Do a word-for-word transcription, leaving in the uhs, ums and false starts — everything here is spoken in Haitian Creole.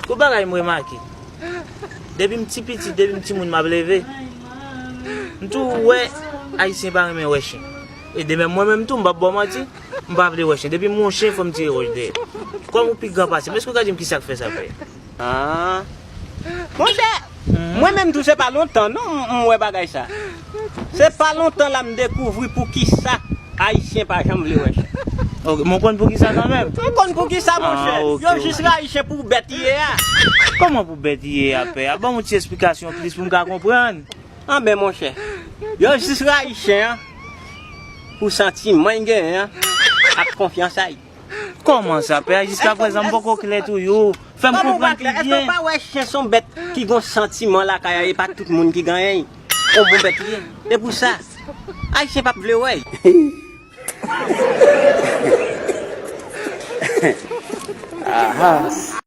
Gon bagay m remake. Depi m ti pitit, depi m timoun m ap leve, m toujou wè Ayisyen pa renmen wè chen. E de menm mwen menm tou, m p ap ba w manti, m pa vle wè chen. Depi m wè yon chen, fò m tire wòch dèyè. Kòm ou pi gran pase m, èske w ka di m kisa k fè sa, pè? Ah. Monchè, mwen menm tou se pa lontan non m, m wè bagay sa. Se pa lontan la m dekouvri poukisa Ayisyen pa janm vle wè chen. Ok, men w konn poukisa kanmenm? M konn poukisa, monchè. Ah, ok, yo jis rayi chen pou bèt ye a. Kòman pou bèt ye a, pè? A ban m yon ti esplikasyon plis pou m ka konprann. Anben, monchè, yo jis rayi chen an pou santiman y genyen an ak konfyans a y. Kòman sa, pè? Jiskaprezan, m poko klè toujou. Fè m konprann pi byen. Èske w pa wè chen se yon bèt ki gon santiman lakay a, e pa tout moun ki genyen l? Yon bon bèt li ye. E pou sa, Ayisyen p ap vle wè l. Aha.